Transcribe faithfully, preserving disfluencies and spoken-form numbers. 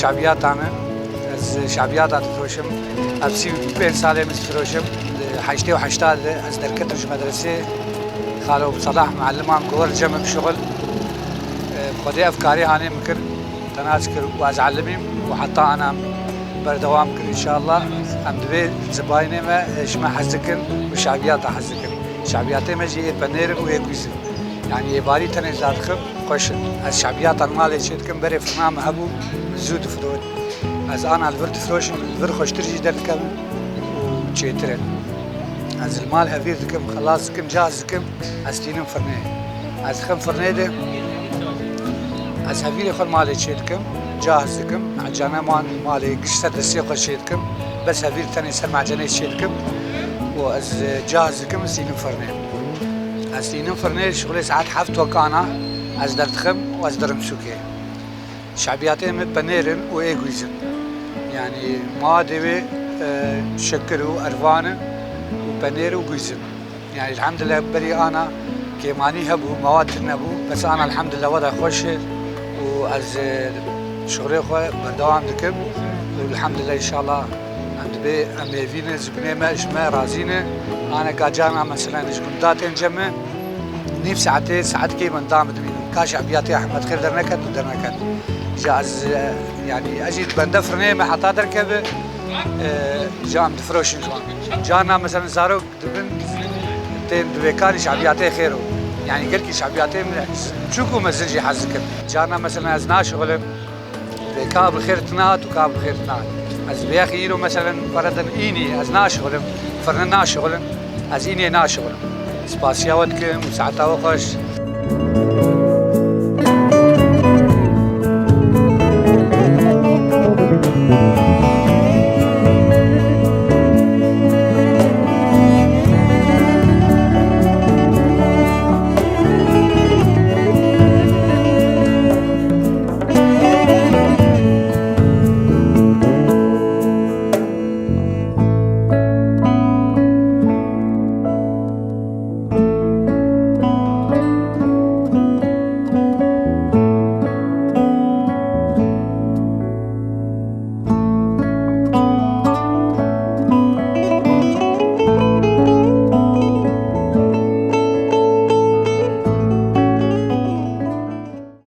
Şabiyata me, ez şabiyata difiroşim. Ev sî û pênc salê min difiroşim. Di heştê û heşta de ez derketim ji medresê. Xalo Salah mualliman got cem bişuxul. Xwedê ev karê hanê min kir, tenas kir û ez elimîm û heta ana berdewam kir înşallah. Em divê zibayînê me ji me hez dikin û şabiyata hez dikin. Şabiyatê me jî ê penêr in û ê gûz in. Yanî êvarî tenê zadixim. Xweş in. Ez şabiyata li malê çêdikim, berê firna min hebû, min zû difirot. Ez ana li vir difiroşim, li vir xweştir jî derdikevin û çêtir in. Ez li mal hevîr dikim, xelas dikim, caz dikim, ez tînim firnê. Ez dixim firnê de, ez hevîrê xwe li malê çêdikim, caz dikim, mecane wan li malê giş ser destê xwe çêdikim, bes hevîr tenê ser mecenê çêdikim û ez, e, caz dikim, ez tînim firnê. Ez tînim firnê, şixulê saet heft wekana ez derdixim û ez dirim sûkê. Şabiyatê min penêr in û ê gûz in. Yanî mawadê wê, e, şekir û ervan in û penêr û gûz in. Yanî elhamdülillah berî ana kêmanî hebû, mawad tune bû. Bes ana elhamdülillah weda xweş e û ez, e, şixulê xwe berdewam dikim û elhamdülillah înşallah Em dibê em hêvî ne, zigunê me ji me razî ne. Aneka carna mesela ji gunda tên cem me, nîv saetê, saetkê min dam dibînin. Ka şabiyatê Ehmed Xêr derneket û derneket. Ji ez, e, yanî ez jî bende firnê me heta derkeve, e, ji em difiroşin ji wan. Carna mesela zarok dibin tên dibê karî şabiyatê xêr o. Yanî gelkî şabiyatê min çûk û mezin jî hez dikin. Carna mesela ez naşixulim. Vê ka bi xêr tine hat û ka bi xêr tine hat. Ez vê yexî îro meselen, fereden înî, ez naşixulim, firne naşixulim, ez înê naşixulim. Spasiya we dikim û saeta we xweş.